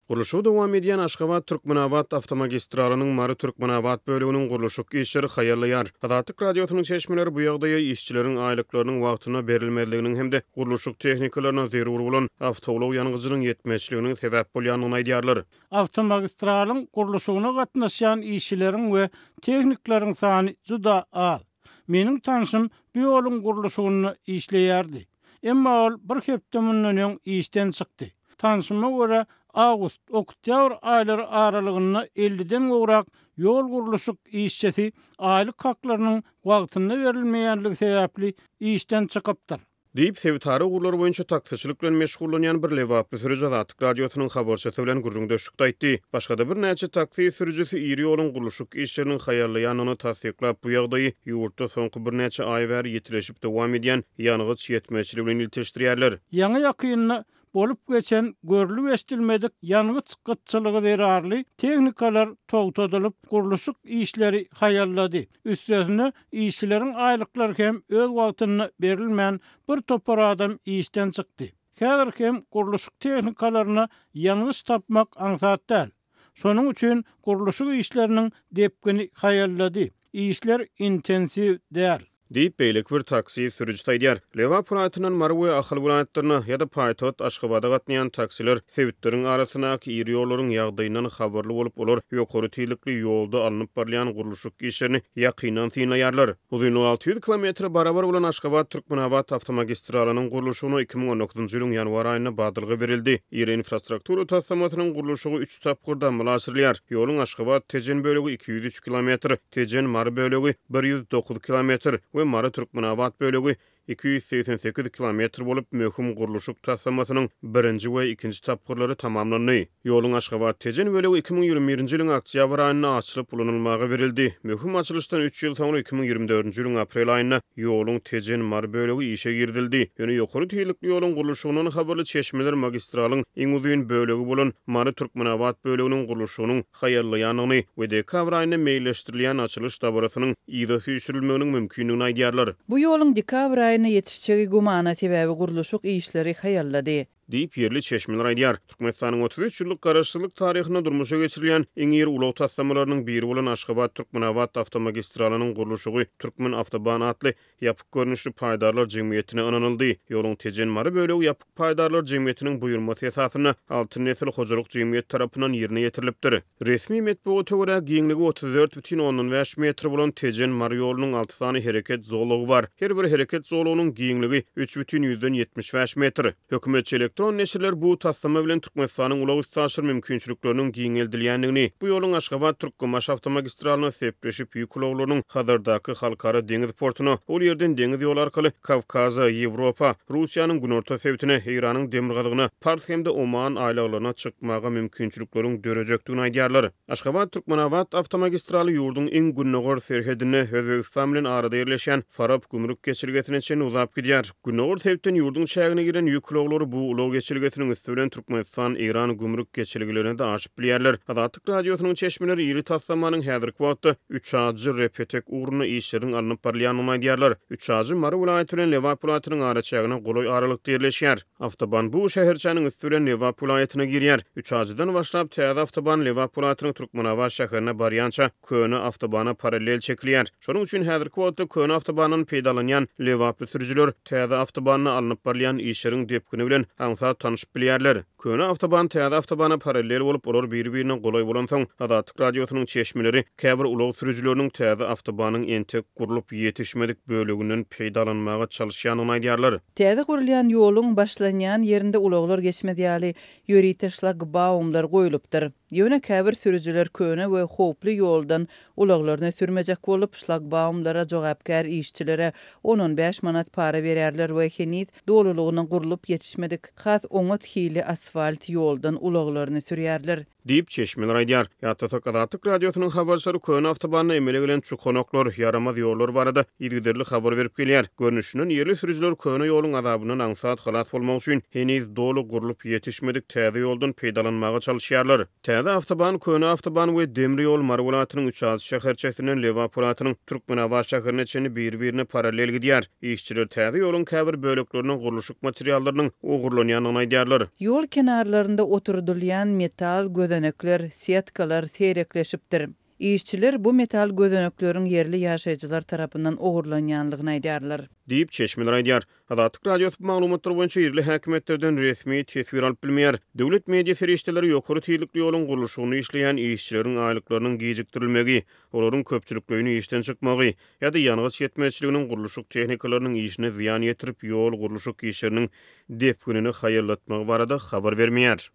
Gurluşygy dowam edýän Aşgabat-Türkmenabat awtomagistralynyň Mary-Türkmenabat böleginiň gurluşyk işleri haýallaýar. Azatlyk Radiosynyň çeşmeleri bu ýagdaýa işçileriň aýlyklarynyň wagtynda berilmezliginiň hem-de gurluşyk tehnikalaryna zerur bolan awtoulag ýangyjynyň ýetmezçiliginiň sebäp bolýandygyny aýdýarlar. Awtomagistralyň gurluşygyna gatnaşýan işçileriň we tehnikleriň sany juda az. Meniň tanşym bu ýoluň gurluşygynda işleýärdi. Emma ol bir hepde mundan öň işden çykdy. Tanşyma görä, awgust, oktýabr aýlary aralygynda elliden gowrak ýol gurluşyk işçisi aýlyk haklarynyň wagtynda berilmeýänligi sebäpli işden çykypdyr. Diýip, sebitara ugurlar boýunça taksiçilik bilen meşgullanýan bir lebaply sürüji Azatlyk Radiosynyň habarçysy bilen gürrüňdeşlikde aýtdy. Başga-da birnäçe taksi sürüjisi iri ýoluň gurluşyk işleriniň haýallaýandygyny tassyklap, bu ýagdaýy ýurtda soňky birnäçe aý bäri ýitileşip dowam edýän ýangyç ýetmezçiligi bilen ilteşdirýärler. Ýaňy-ýakynda bolup geçen görlüp-eşidilmedik ýangyç gytçylygy zerarly tehnikalar togtadylyp, gurluşyk işleri haýallady. Üstesine, işçileriň aýlyklary hem öz wagtynda berilmän, bir topar adam işden çykdy. Häzir hem gurluşyk tehnikalaryna ýangyç tapmak aňsat däl. Şonuň üçin gurluşyk işleriniň depgini haýallady, işler intensiw däl. Diýip, beýleki bir taksi sürüjisi aýdýar. Lebap welaýatyndan Mary we Ahal welaýatlaryna ýa-da paýtagt Aşgabada gatnaýan taksiler sebitleriň arasyndaky iri ýollaryň ýagdaýyndan habarly bolup, olar ýokary tizlikli ýolda alnyp barylýan gurluşyk işlerini ýakyndan synlaýarlar. Uzynlygy 600 kilometre barabar bolan Aşgabat-Türkmenabat awtomagistralynyň gurluşygyna 2019-njy ýylyň ýanwar aýynda badalga berildi. Iri infrastruktura taslamasynyň gurluşygy üç tapgyrda amala aşyrylýar. Ýoluň Aşgabat-Tejen bölegi 203 kilometr, Tejen-Mary bölegi 109 kilometr we Mary-Türkmenabat bölegi 288 kilometr bolup, möhüm gurluşyk taslamasynyň birinji we ikinji tapgyrlary tamamlandy. Ýoluň Aşgabat-Tejen bölegi 2021-nji ýylyň oktýabr aýynda açylyp ulanylmaga berildi. Möhüm açylyşdan üç ýyl soňra 2024-nji ýylyň aprel aýynda ýoluň Tejen-Mary bölegi işe girizildi. Ýöne ýokary tizlikli ýoluň gurluşygyndan habarly çeşmeler magistralyň iň uzyn bölegi bolan Mary-Türkmenabat böleginiň gurluşygynyň haýallaýandygyny we dekabr aýynda meýilleşdirilýän açylyş dabarasynyň yza süýşürilmeginiň mümkindigini aýdýarlar. Bu ýoluň dekabr aýynda ýetişjegi gümana, sebäbi gurluşyk işleri haýallady. Diýip, ýerli çeşmeler aýdýar. Türkmenistanyň 33 ýyllyk Garaşsyzlyk taryhynda durmuşa geçirilýän iň iri ulag taslamalarynyň biri bolan Aşgabat-Türkmenabat awtomagistralynyň gurluşygy Türkmenawtoban atly ýapyk görnüşli paýdarlar jemgyýetine ynanyldy. Ýoluň Tejen-Mary bölegi ýapyk paýdarlar jemgyýetiniň buýurmasy esasynda Altyn nesil hojalyk jemgyýeti tarapyndan ýerine ýetirilipdir. Resmi metbugata görä, giňligi 34,5 metr bolan Tejen-Mary ýolunyň alty sany hereket zolagy bar. Her bir hereket zolagynyň giňligi 3,75 metr. Hökümetçi elektron neşirler bu taslama bilen Türkmenistanyň ulag-üstaşyr mümkinçilikleriniň giňeldilýändigini, bu ýoluň Aşgabat-Türkmenbaşy awtomagistralyna sepleşip, ýük ulaglarynyň Hazardaky halkara deňiz portuna, ol ýerden deňiz ýoly arkaly Kawkaza, Ýewropa, Russiýanyň günorta sebitine, Eýranyň demirgazygyna, Pars hem-de Oman aýlaglaryna çykmaga mümkinçilikleriň dörejekdigini aýdýarlar. Aşgabat-Türkmenabat awtomagistraly ýurduň iň gündogar serhedinde, Özbegistan bilen arada ýerleşýän Farap gümrük geçelgesine çenli uzap gidýär. Gündogar sebitden ýurduň çägine giren ýük ulaglary bu ulag geçelgesiniň üsti bilen Türkmenistan-Eýran gümrük geçelgelerine-de aşyp bilýärler. Azatlyk Radiosynyň çeşmeleri iri taslamanyň häzirki wagtda Üçajy-Repetek ugrunda işleriň alnyp barylýandygyny aýdýarlar. Üçajy Mary welaýaty bilen Lebap welaýatynyň araçägine golaý aralykda ýerleşýär. Awtoban bu şäherçäniň üsti bilen Lebap welaýatyna girýär. Üçajydan başlap, täze awtoban Lebap welaýatynyň Türkmenabat şäherine barýança köne awtobana parallel çekilýär. Şonuň üçin häzirki wagtda köne awtobandan peýdalanýan lebaply sürüjiler täze awtobanda alnyp barylýan işleriň depgini bilen aňsat tanşyp bilýärler. Köne awtoban täze awtobana parallel bolup, olar biri-birine golaý bolansoň, Azatlyk Radiosynyň çeşmeleri käbir ulag sürüjileriniň täze awtobanyň entek gurlup ýetişmedik böleginden peýdalanmaga çalyşýandygyny aýdýarlar. Täze gurulýan ýoluň başlanýan ýerinde ulaglar geçmez ýaly ýörite şlagbaumlar goýlupdyr. Ýöne käbir sürüjiler köne we howply ýoldan ulaglaryny sürmejek bolup, şlagbaumlara jogapkär işçilere on-on bäş manat para berýärler we heniz dolulygyna gurlup ýetişmedik, has oňat hilli asfalt ýoldan ulaglaryny sürýärler. Diýip, çeşmeler aýdýar. Ýatlasak, Azatlyk Radiosynyň habarçylary köne awtobanda emele gelen çukanaklar, ýaramaz ýollar barada yzygiderli habar berip gelýär. Görnüşinden, ýerli sürüjiler köne ýoluň azabyndan aňsat halas bolmak üçin, heniz doly gurlup ýetişmedik täze ýoldan peýdalanmaga çalyşýarlar. Täze awtoban köne awtoban we demir ýol Mary welaýatynyň Üçazy şäherçesinden Lebap welaýatynyň Türkmenabat şäherine çenli biri-birine parallel gidýär. Işçiler täze ýoluň käbir böleklerine gurluşyk materiallarynyň ogurlanýan. ogurlanýandygyny aýdýarlar. Ýol kenarlarynda oturdylýan metal gözenekler, setkalar, seýrekleşipdir. Işçiler bu metal gözenekleriň ýerli ýaşaýjylar tarapyndan ogurlanýanlygyny aýdýarlar. Diýip, çeşmeler aýdýar. Azatlyk Radiosy bu maglumatlar boýunça ýerli häkimiýetlerden resmi teswir alyp bilmeýär. Döwlet media serişdeleri ýokary tizlikli ýoluň gurluşygynda işleýän işçileriň aýlyklarynyň gijikdirilmegi, olaryň köpçülikleýin işden çykmagy ýa-da ýangyç ýetmezçiliginiň gurluşyk tehnikalarynyň işine zyýan ýetirip, ýol gurluşyk işleriniň depginini haýallatmagy barada habar bermeýär.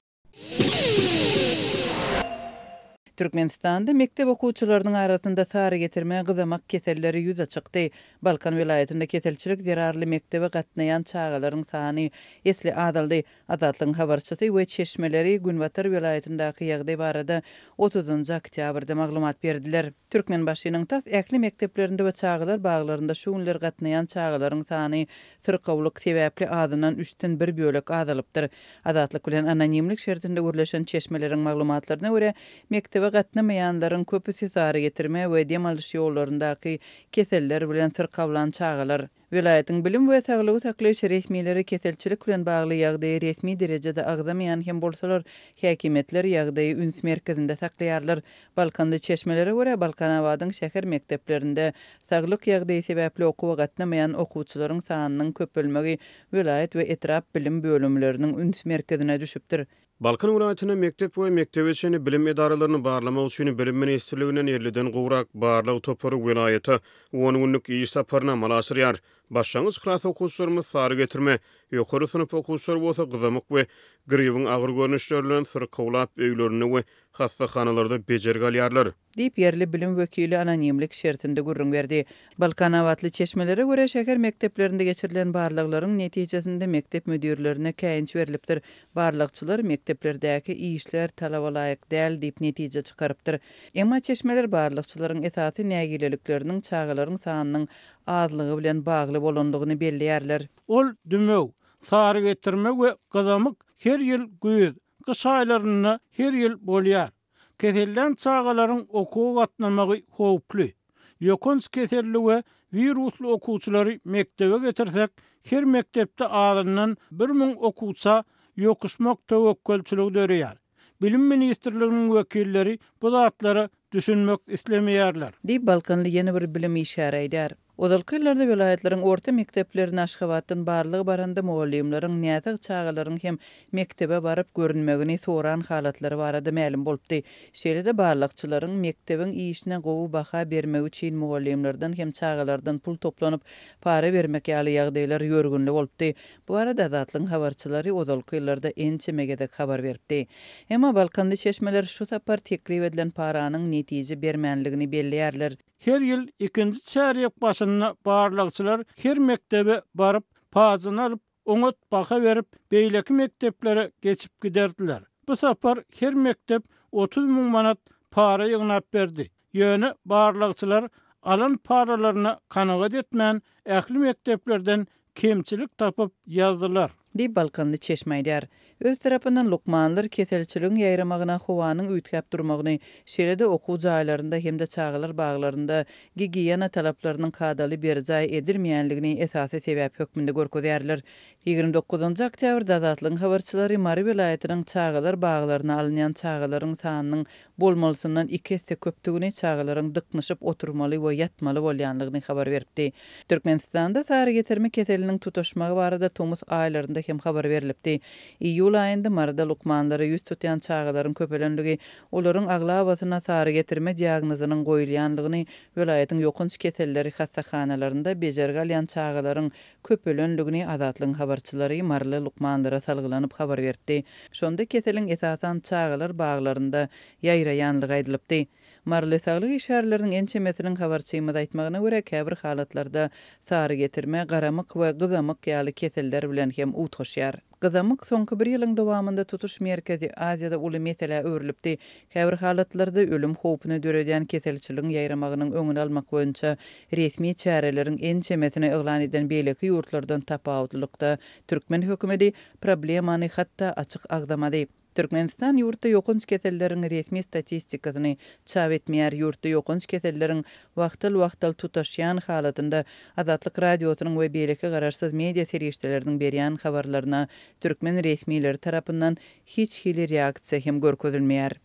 Türkmenistanda mekdep okuwçylarynyň arasynda sarygetirme, gyzamak keselleri ýüze çykdy. Balkan welaýatynda keselçilik zerarly mekdebe gatnaýan çagalaryň sany esli azaldy. Azatlygyň habarçysy we çeşmeleri günbatar welaýatyndaky ýagdaý barada otuzynjy oktýabrda maglumat berdiler. Türkmenbaşynyň tas ähli mekdeplerinde we çagalar baglarynda şu günler gatnaýan çagalaryň sany syrkawlyk sebäpli azyndan üçden bir bölek azalypdyr. Azatlyk bilen anonimlik şertinde gürleşen çeşmeleriň maglumatlaryna görä, mekdebe gatnamaýanlaryň köpüsi sarygetirme we dem alyş ýollaryndaky keseller bilen syrkawlan çagalar. Welaýatyň bilim we saglygy saklaýyş resmileri keselçilik bilen bagly ýagdaýy resmi derejede agzamaýan hem bolsalar, häkimiýetler ýagdaýy üns merkezinde saklaýarlar. Balkanly çeşmelere görä, Balkanabadyň şäher mekdeplerinde saglyk ýagdaýy sebäpli okuwa gatnamaýan okuwçylaryň sanynyň köpelmegi welaýat we etrap bilim bölümleriniň üns merkezine düşüpdir. Balkan welaýatynda mekdep we mekdebe çenli bilim edaralaryny barlamak üçin Bilim ministrliginden elliden gowrak barlag topary welaýata on günlük iş saparyny amala aşyrýar. Başlangyç klas okuwçylarymyz sary getirme, ýokary synp okuwçylary bolsa gyzamyk we gribiň agyr görnüşleri bilen syrkawlap öýlerinde we hassahanalarda bejergi alýarlar. Diýip, ýerli bilim wekili anonimlik şertinde gürrüň berdi. Balkanabatly çeşmelere görä, şäher mekdeplerinde geçirilen barlaglaryň netijesinde mekdep müdirlerine käýinç berlipdir. Barlagçylar mekdeplerdäki işler talabalaýyk däl diýip netije çykarypdyr. Emma çeşmeler barlagçylaryň esasy nägilelikleriniň çagalaryň sanynyň azlygy bilen bagly bolandygyny belleýärler. Ol dümew, sarygetirme we gyzamyk her ýyl güýz, gyş aýlarynda her ýyl bolýar. Kesellän çagalaryň okuwa gatnamagy howply. Ýokanç keselli we wirusly okuwçylary mekdebe getirsek, her mekdepde azyndan 1000 okuwça ýokuşmak töwekgelçiligi döreýär. Bilim ministrliginiň wekilleri bu zatlara düşünmek islemeýärler. Diýip, balkanly ýene bir bilim işgäri aýdýar. Ozalky ýyllarda welaýatlaryň orta mekdeplerine Aşgabatdan barlag baranda mugallymlaryň näsag çagalaryň hem mekdebe baryp görünmegini soran halatlary barada mälim bolupdy. Şeýle-de barlagçylaryň mekdebiň işine gowy baha bermegi üçin mugallymlardan hem çagalardan pul toplanyp, para bermek ýaly ýagdaýlar ýörgünli bolupdy. Bu barada Azatlygyň habarçylary ozalky ýyllarda ençeme gezek habar beripdi. Emma balkanly çeşmeler şu sapar teklip edilen paranyň netije bermänligini belleýärler. Her ýyl ikinji çärýek başynda barlagçylar her mekdebe baryp, pajyny alyp, oňat baha berip, beýleki mekdeplere geçip giderdiler. Bu sapar her mekdep 30 müň manat para ýygnap berdi. Ýöne barlagçylar alan paralaryna kanagat etmän, ähli mekdeplerden kemçilik tapyp ýazdylar. Diýip, balkanly çeşme aýdýar. Öz tarapyndan lukmanlar keselçiligiň ýaýramagyna howanyň üýtgäp durmagyny, şeýle-de okuw jaýlarynda hem-de çagalar baglarynda gigiýena talaplarynyň kadaly berjaý edilmeýänligini esasy sebäp hökmünde görkezýärler. 29 oktýabrda Azatlygyň habarçylary Mary welaýatynyň çagalar baglaryna alynýan çagalaryň sanynyň bolmalysyndan iki esse köpdügini, çagalaryň dyknyşyp oturmaly we ýatmaly bolýanlygyny habar beripdi. Türkmenistanda sarygetirme keseliniň tutaşmagy barada tomus aýlarynda hem habar berlipdi. Iýul aýynda Maryda lukmanlara ýüz tutýan çagalaryň köpelenligi, olaryň aglabasyna sarygetirme diagnozynyň goýulýanlygyny, welaýatyň ýokanç keselleri hassahanalarynda bejergi alýan çagalaryň köpelenligini Azatlygyň habarçylary maryly lukmanlara salgylanyp habar beripdi. Şonda keseliň esasan çagalar baglarynda ýaýraýanlygy aýdylypdy. Maryly saglyk işgärleriniň ençemesiniň habarçymyza aýtmagyna görä, käbir halatlarda sarygetirme, garamyk we gyzamyk ýaly keseller bilen hem utgaşýar. Gyzamyk soňky bir ýylyň dowamynda tutuş Merkezi Aziýada uly meselä öwrülipdi. Käbir halatlarda ölüm howpuny döredýän keselçiligiň ýaýramagynyň öňüni almak boýunça resmi çäreleriň ençemesini yglan eden beýleki ýurtlardan tapawutlylykda, türkmen hökümeti problemany hatda açyk agzamady. Türkmenistan ýurtda ýokanç keselleriň resmi statistikasyny çap etmeýär. Ýurtda ýokanç keselleriň wagtal-wagtal tutaşýan halatynda Azatlyk Radiosynyň we beýleki garaşsyz media serişdeleriniň berýän habarlaryna türkmen resmileri tarapyndan hiç hili reaksiýa hem görkezilmeýär.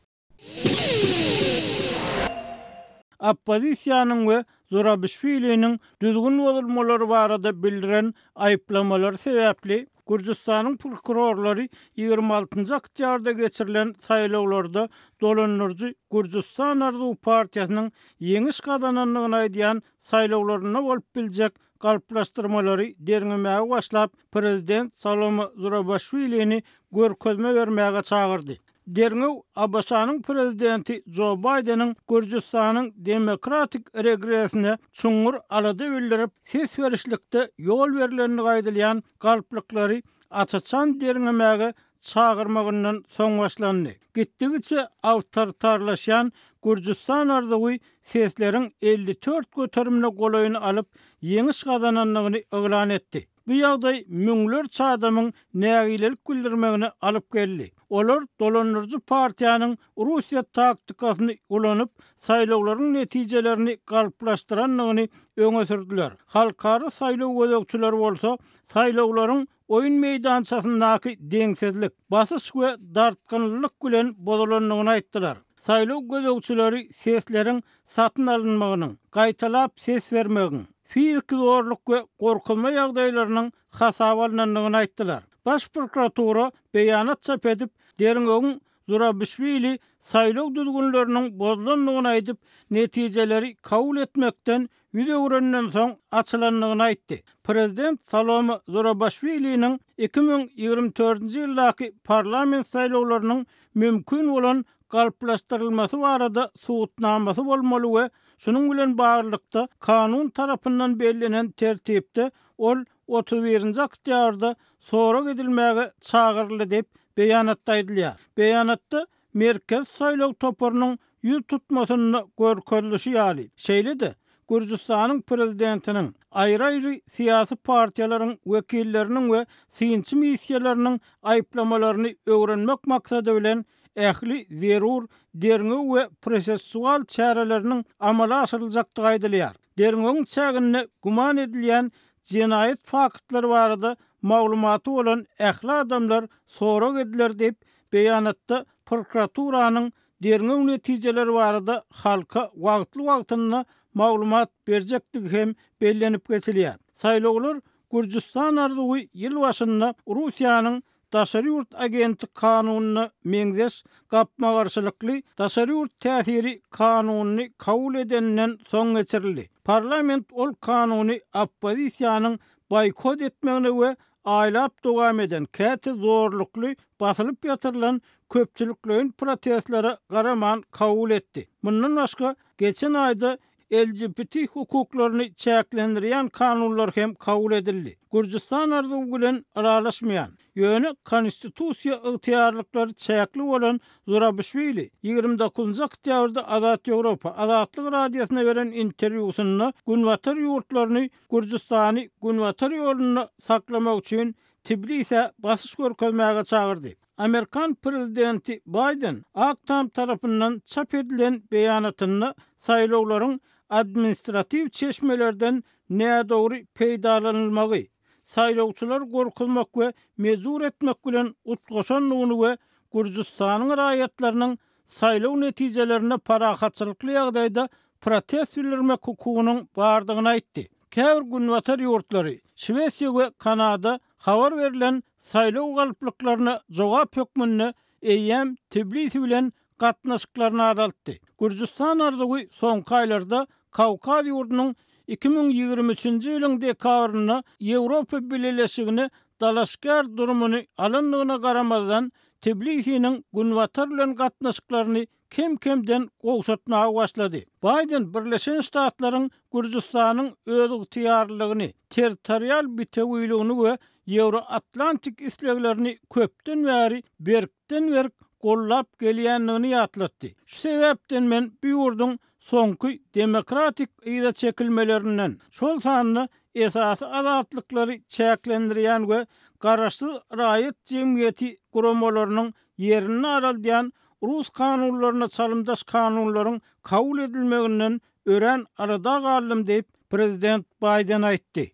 Oppozisiýanyň we Zurabişwiliniň düzgün bozulmalary barada bildiren aýyplamalary sebäpli, Gürjüstanyň prokurorlary 26-njy oktýabrda geçirilen saýlawlarda dolandyryjy Gürjüstan arzuwy partiýasynyň ýeňiş gazanandygyny aýdýan saýlawlarynda bolup biljek galplaşdyrmalary derňemäge başlap, prezident Salome Zurabaşwilini görkezme bermäge çagyrdy. Derňew ABŞ-nyň prezidenti Jo Baýdeniň Gürjüstanyň demokratik regresine çuňňur alada bildirip, ses berişlikde ýol berlendigi aýdylýan galplyklary aç-açan derňemäge çagyrmagyndan soň başlandy. Gitdigiçe awtoritarlaşýan Gürjüstan arzuwy sesleriň 54 göterimine golaýyny alyp, ýeňiş gazanandygyny yglan etdi. Bu ýagdaý müňlerçe adamyň nägilelik bildirmegine alyp geldi. Olar dolandyryjy partiýanyň Russiýa taktikasyny ulanyp, saýlawlaryň netijelerini galplaşdyrandygyny öňe sürdüler. Halkara saýlaw gözegçileri bolsa saýlawlaryň oýun meýdançasyndaky deňsizlik, basyş we dartgynlylyk bilen bozulandygyny aýtdylar. Saýlaw gözegçileri sesleriň satyn alynmagynyň, gaýtalap ses bermegiň, fiziki zorluk we gorkuzma ýagdaýlarynyň hasaba alnandygyny aýtdylar. Baş prokuratura beýanat çap edip, derňewiň Zurabişwili saýlaw düzgünleriniň bozulandygyny aýdyp, netijeleri kabul etmekden ýüz öwrenden soň açylandygyny aýtdy. Prezident Salome Zurabaşwiliniň 2024-nji ýyldaky parlament saýlawlarynyň mümkin bolan galplaşdyrylmasy barada subutnamasy bolmaly we şunuň bilen baglylykda kanun tarapyndan bellenen tertipde ol 31-nji oktýabrda sorag edilmäge çagyryldy diýip, beýanatda aýdylýar. Beýanatda Merkezi saýlaw toparynyň ýüz tutmasynda görkezilişi ýaly, şeýle-de Gürjüstanyň prezidentiniň, aýry-aýry syýasy partiýalaryň wekilleriniň we synçy missiýalarynyň aýyplamalaryny öwrenmek maksady bilen ähli zerur derňew we prosessual çäreleriniň amala aşyryljakdygy aýdylýar. Derňewiň çäginde güman edilýän jenaýat faktlary barada maglumaty bolan ähli adamlar sorag ediler diýip, Beýanatda prokuraturanyň derňew netijeleri barada halka wagtly-wagtynda maglumat berjekdigi hem bellenip geçilýär. Saýlawlar Gürjüstan arzuwy ýyl başynda Russiýanyň daşary ýurt agenti kanunyna meňzeş gapma-garşylykly daşary ýurt täsiri kanunyny kabul edeninden soň geçirildi. Parlament ol kanuny oppozisiýanyň boýkot etmegine we Aýlap dowam eden, käte zorlukly basylyp ýatyrylan köpçülikleýin protestlere garaman kabul etdi. Mundan başga, geçen aýda LGBT hukuklaryny çäklendirýän kanunlar hem kabul edildi. Gürjüstan arzuwy bilen ylalaşmaýan, ýöne konstitusiýa ygtyýarlyklary çäkli bolan Zurabişwili 29-njy oktýabrda Azat Ýewropa, Azatlyk Radiosyna beren interwýusynda Günbatar ýurtlaryny Gürjüstany Günbatar ýolunda saklamak üçin Tbilisä basyş görkezmäge çagyrdy. Amerikan prezidenti Baýden Ak Tam tarapyndan çap edilen beýanatynda saýlawlaryň administratiw çeşmelerden nädogry peýdalanylmagy, saýlawçylary gorkuzmak we mejbur etmek bilen utgaşandygyny we Gürjüstanyň raýatlarynyň saýlaw netijelerine parahatçylykly ýagdaýda protest bildirmek hukugynyň bardygyny aýtdy. Käbir günbatar ýurtlary, Şwesiýa we Kanada habar berlen saýlaw galplyklaryna jogap hökmünde eýýäm Tbilisi bilen gatnaşyklaryny azaltdy. Gürjüstan arzuwy soňky aýlarda Kawkaz ýurdunyň 2023-nji ýylyň dekabrynda Ýewropa Bileleşigine dalaşgär durumyny alandygyna garamazdan, Tbilisiniň Günbatar bilen gatnaşyklaryny kem-kemden gowşatmaga başlady. Baýden Birleşen Ştatlaryň Gürjüstanyň özygtyýarlylygyny, territorial bitewiligini we ýewroatlantik isleglerini köpden bäri berkden-berk gollap gelýändigini ýatlatdy. Şu sebäpden men bu ýurduň soňky demokratik yza çekilmelerinden, şol sanda esasy azatlyklary çäklendirýän we garaşsyz raýat jemgyýeti guramalarynyň. ýerinde araldýan rus kanunlaryna çalymdaş kanunlaryň kabul edilmeginden örän alada galdym diýip, prezident Baýden aýtdy.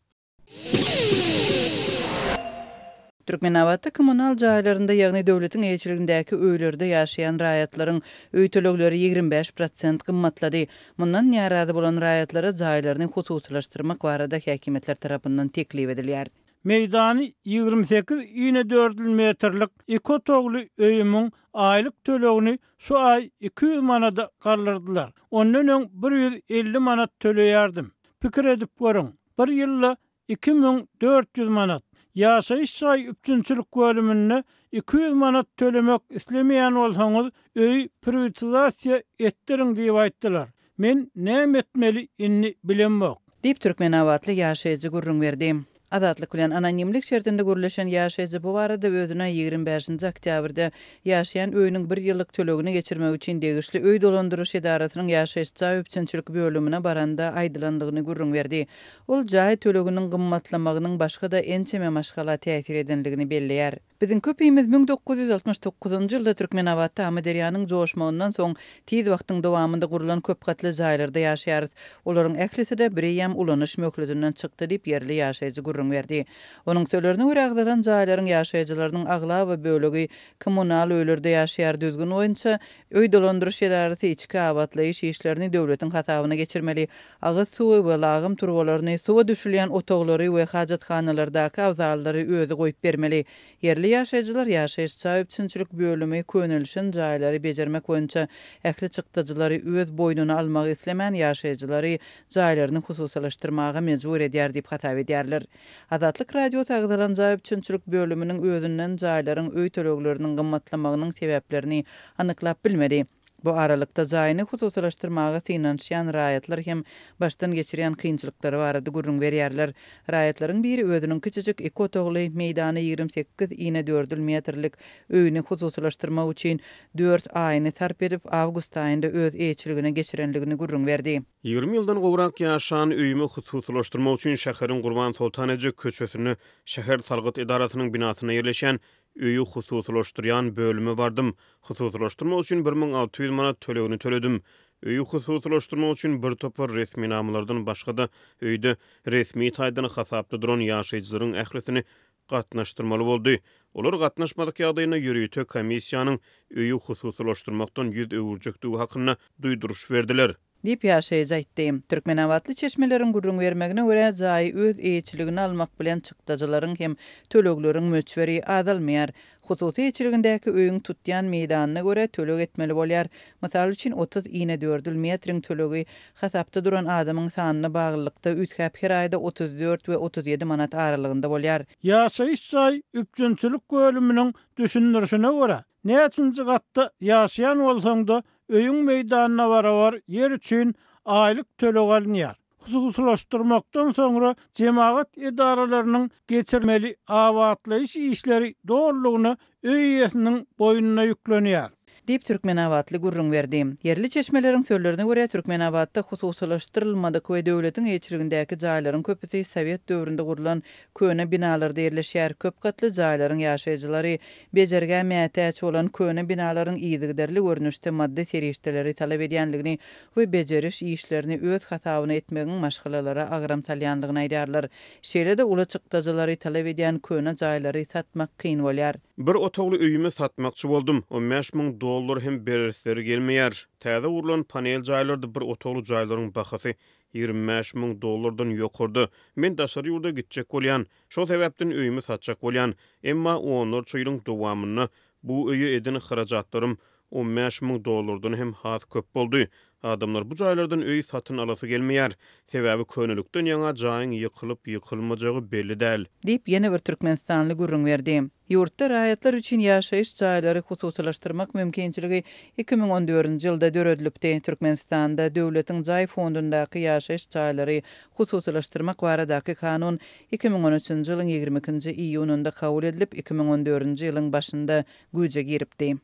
Türkmenabatda kommunal jaýlarynda, ýagny döwletiň eýeçiligindäki öýlerde ýaşaýan raýatlaryň öý tölegleri 25 prosent gymmatlady. Mundan närazy bolan raýatlara jaýlaryny hususylaşdyrmak barada häkimiýetler tarapyndan teklip edilýär. Meýdany 28 inedördül metrlik iki otagly öýümiň aýlyk tölegini şu aý 200 manada galdyrdylar. Ondan öň 150 manat töleýärdim. Pikir edip görüň, bir ýylda 2400 manat. Ýaşaýyş jaý üpjünçilik bölüminde 200 manat tölemek islemeýän bolsaňyz, öýi priwatizasiýa etdiriň diýip aýtdylar. Men näme etmeli indi bilemok. Diýip, türkmenabatly ýaşaýjy gürrüň berdi. Azatlyk bilen anonimlik şertinde gürleşen ýaşaýjy bu barada özüne 25-nji oktýabrda ýaşaýan öýüniň bir ýyllyk tölegini geçirmek üçin degişli öý dolandyryş edarasynyň ýaşaýyş jaý üpjünçilik bölümine baranda aýdylandygyny gürrüň berdi. Ol jaý töleginiň gymmatlamagynyň başga-da ençeme maşgala täsir edendigini belleýär. Biziň köpimiz 1969-njy ýylda Türkmenabatda Amyderýanyň joşmagyndan soň tiz wagtyň dowamynda gurlan köp gatly jaýlarda ýaşaýarys. Olaryň ählisi-de bireýýäm ulanyş möhletinden çykdy diýip, ýerli ýaşaýjy gürrüň berdi. Onuň sözlerine görä, agzalan jaýlaryň ýaşaýjylarynyň aglaba bölegi kommunal öýlerde ýaşaýar, düzgün boýunça, öý dolandyryş edarasy içki abatlaýyş işlerini döwletiň hasabyna geçirmeli. Agyz suwy we lagym turbalaryny, suwa düşülýän otaglary we hajathanalardaky abzallary özi goýup bermeli. Ýerli ýaşaýjylar ýaşaýyş jaý üpjünçilik bölümi könelişen jaýlary bejermek boýunça ähli çykdajylary öz boýnuna almagy islemän ýaşaýjylary jaýlaryny hususylaşdyrmaga mejbur edýär diýip hasap edýärler. Azatlyk Radiosy agzalan jaý üpjünçilik bölüminiň özünden jaýlaryň öý tölegleriniň gymmatlamagynyň sebäplerini anyklap bilmedi. Bu aralykda, jaýyny hususylaşdyrmaga synanyşýan raýatlar hem başdan geçirýän kynçylyklary barada gürrüň berýärler. Raýatlaryň biri özüniň kiçijik iki otagly, meýdany 28 inedördül metrlik öýüni hususylaşdyrmak üçin dört aýyny sarp edip, awgust aýynda öz eýeçiligine geçirendigini gürrüň berdi. 20 ýyldan gowrak ýaşan öýümi hususylaşdyrmak üçin şäheriň Gurbansoltan eje köçesinde şäher salgyt edarasynyň binasynda ýerleşýän Öýi hususylaşdyrýan bölüme bardym. Hususylaşdyrmak üçin 1600 manat tölegini töledim. Öýi hususylaşdyrmak üçin bir topar resminamalardan başga-da, öýde resmi taýdan hasapda duran ýaşaýjylaryň ählisini gatnaşdyrmaly boldy. Olar gatnaşmadyk ýagdaýynda ýörite komissiýanyň öýi hususylaşdyrmakdan ýüz öwürjekdigi hakynda duýduryş berdiler. Diýip, ýaşaýjy aýtdy. Türkmenabatly çeşmeleriň gürrüň bermegine görä, jaýy öz eýeçiligine almak bilen çykdajylaryň hem tölegleriň möçberi azalmaýar. Hususy eýeçiligindäki öýüň tutýan meýdanyna görä töleg etmeli bolýar. Mysal üçin, 30 inedördül metriň tölegi hasapda duran adamyň sanyna baglylykda üýtgäp her aýda 34 we 37 manat aralygynda bolýar. Ýaşaýyş jaý üpjünçilik bölüminiň düşündirişine görä, Näçinji gatda ýaşaýan bolsaň-da, öýüň meýdanyna barabar ýer üçin aýlyk töleg alynýar. Hususylaşdyrmakdan soňra jemagat edaralarynyň geçirmeli abatlaýyş işleri dolulygyna öý eýesiniň boýnuna ýüklenýär. Diýip, türkmenabatly gürrüň berdi. Ýerli çeşmeleriň sözlerine görä, Türkmenabatda hususylaşdyrylmadyk we döwletiň eýeçiligindäki jaýlaryň köpüsi sowet döwründe gurlan köne binalarda ýerleşýär. Köp gatly jaýlaryň ýaşaýjylary bejergä mätäç bolan köne binalaryň yzygiderli görnüşde maddy serişdeleri talap edýändigini we bejeriş işlerini öz hasabyna etmegiň maşgalalara agram salýandygyny aýdýarlar. Şeýle-de uly çykdajylary talap edýän köne jaýlary satmak kyn bolýar. Bir otagly öýümi satmakçy boldum. On 5000 dollar hem beresleri gelmeýär. Täze gurlan panel jaýlarda bir otagly jaýlaryň bahasy 25 000 dollardan ýokarda. Men daşary ýurda gitjek bolýan. Şol sebäpden öýümi satjak bolýan. Emma onlarça ýylyň dowamynda bu öýe eden harajatlarym 15 000 dollardan hem has köp boldy. Adamlar bu jaýlardan öý satyn alasy gelmeýär. Sebäbi könelikden ýaňa jaýyň ýykylyp-ýykylmajagy belli däl. Diýip, ýene bir türkmenistanly gürrüň berdi. Ýurtda raýatlar üçin ýaşaýyş jaýlary hususylaşdyrmak mümkinçiligi 2014-nji ýylda döredilipdi. Türkmenistanda döwletiň jaý fondundaky ýaşaýyş jaýlary hususylaşdyrmak baradaky kanun 2013-nji ýylyň 22-nji iýunynda kabul edilip, 2014-nji ýylyň başynda güýje giripdi.